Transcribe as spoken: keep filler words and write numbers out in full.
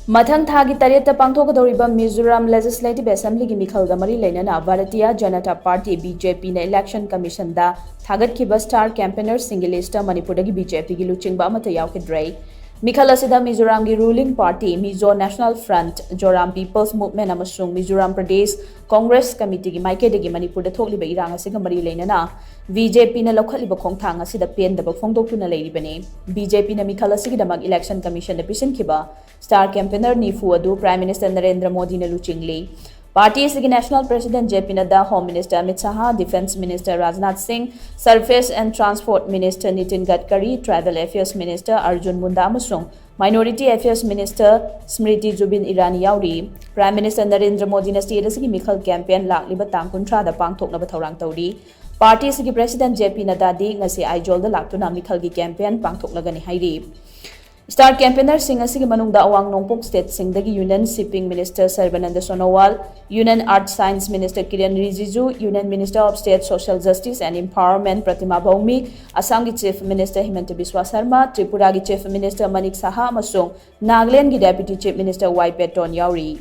ꯃꯊꯪ ꯊꯥꯒꯤ ꯇꯔꯦꯠꯇ ꯄꯥꯡꯊꯣꯛꯀꯗꯧꯔꯤꯕ ꯃꯤꯖꯣꯔꯥꯝ Legislative Assemblyꯒꯤ ꯃꯤꯈꯜꯒ ꯃꯔꯤ ꯂꯩꯅꯅ Bharatiya Janata Party, BJPꯅ Election Commissionꯗ ꯊꯥꯒꯠꯈꯤꯕ star campaignerꯁꯤꯡꯒꯤ listꯇ ꯃꯅꯤꯄꯨꯔꯗꯒꯤ BJPꯒꯤ ꯂꯨꯆꯤꯡꯕ ꯑꯃꯠꯇ ꯌꯥꯎꯈꯤꯗ꯭ꯔꯦ꯫ ꯃꯤꯈꯜ ꯑꯁꯤꯗ ꯃꯤꯖꯣꯔꯥꯝꯒꯤ ruling party Mizo National Front, Joram People's Movement ꯑꯃꯁꯨꯡ Mizoram Pradesh Congress Committeeꯒꯤ ꯃꯥꯏꯀꯩꯗꯒꯤ ꯃꯅꯤꯄꯨꯔꯗ ꯊꯣꯛꯂꯤꯕ ꯏꯔꯥꯡ ꯑꯁꯤꯒ ꯃꯔꯤ ꯂꯩꯅꯅ BJPꯅ ꯂꯧꯈꯠꯂꯤꯕ ꯈꯣꯡꯊꯥꯡ ꯑꯁꯤꯗ ꯄꯦꯟꯗꯕ ꯐꯣꯡꯗꯣꯛꯇꯨꯅ ꯂꯩꯔꯤꯕꯅꯤ꯫ BJPꯅ ꯃꯤꯈꯜ ꯑꯁꯤꯒꯤꯗꯃꯛ Election Commissionꯗ ꯄꯤꯁꯤꯟꯈꯤꯕ star campaigner ꯅꯤꯐꯨ ꯑꯗꯨ Prime Minister ꯅꯔꯦꯟꯗ꯭ꯔ ꯃꯣꯗꯤꯅ ꯂꯨꯆꯤꯡꯂꯤ꯫ Party ꯑꯁꯤꯒꯤ National President J P Nadda, Home Minister Amit Shah, Defence Minister Rajnath Singh, Surface and Transport Minister Nitin Gadkari, Tribal Affairs Minister Arjun Munda ꯑꯃꯁꯨꯡ Minority Affairs Minister Smriti Zubin Irani ꯌꯥꯎꯔꯤ꯫ Prime Minister Narendra ꯃꯣꯗꯤꯅ state ꯑꯁꯤꯒꯤ ꯃꯤꯈꯜ campaign ꯂꯥꯛꯂꯤꯕ ꯇꯥꯡ ꯀꯨꯟꯊ꯭ꯔꯥꯗ ꯄꯥꯡꯊꯣꯛꯅꯕ ꯊꯧꯔꯥꯡ ꯇꯧꯔꯤ꯫ Party ꯑꯁꯤꯒꯤ President J P Naddaꯗꯤ ꯉꯁꯤ ꯑꯥꯏꯖꯣꯜꯗ ꯂꯥꯛꯇꯨꯅ ꯃꯤꯈꯜꯒꯤ campaign ꯄꯥꯡꯊꯣꯛꯂꯒꯅꯤ ꯍꯥꯏꯔꯤ꯫ Star campaignerꯁꯤꯡ ꯑꯁꯤꯒꯤ ꯃꯅꯨꯡꯗ ꯑꯋꯥꯡ ꯅꯣꯡꯄꯣꯛ stateꯁꯤꯡꯗꯒꯤ Union Shipping Minister Sarbananda Sonowal, Union Earth Science Minister Kiren Rijiju, Union Minister of State Social Justice and Empowerment Pratima Bhaumik, ꯑꯁꯥꯝꯒꯤ Chief Minister Himanta Biswa Sarma, ꯇ꯭ꯔꯤꯄꯨꯔꯥꯒꯤ Chief Minister Manik Saha ꯑꯃꯁꯨꯡ ꯅꯥꯒꯥꯂꯦꯟꯗꯒꯤ Deputy Chief Minister Y Patton ꯌꯥꯎꯔꯤ꯫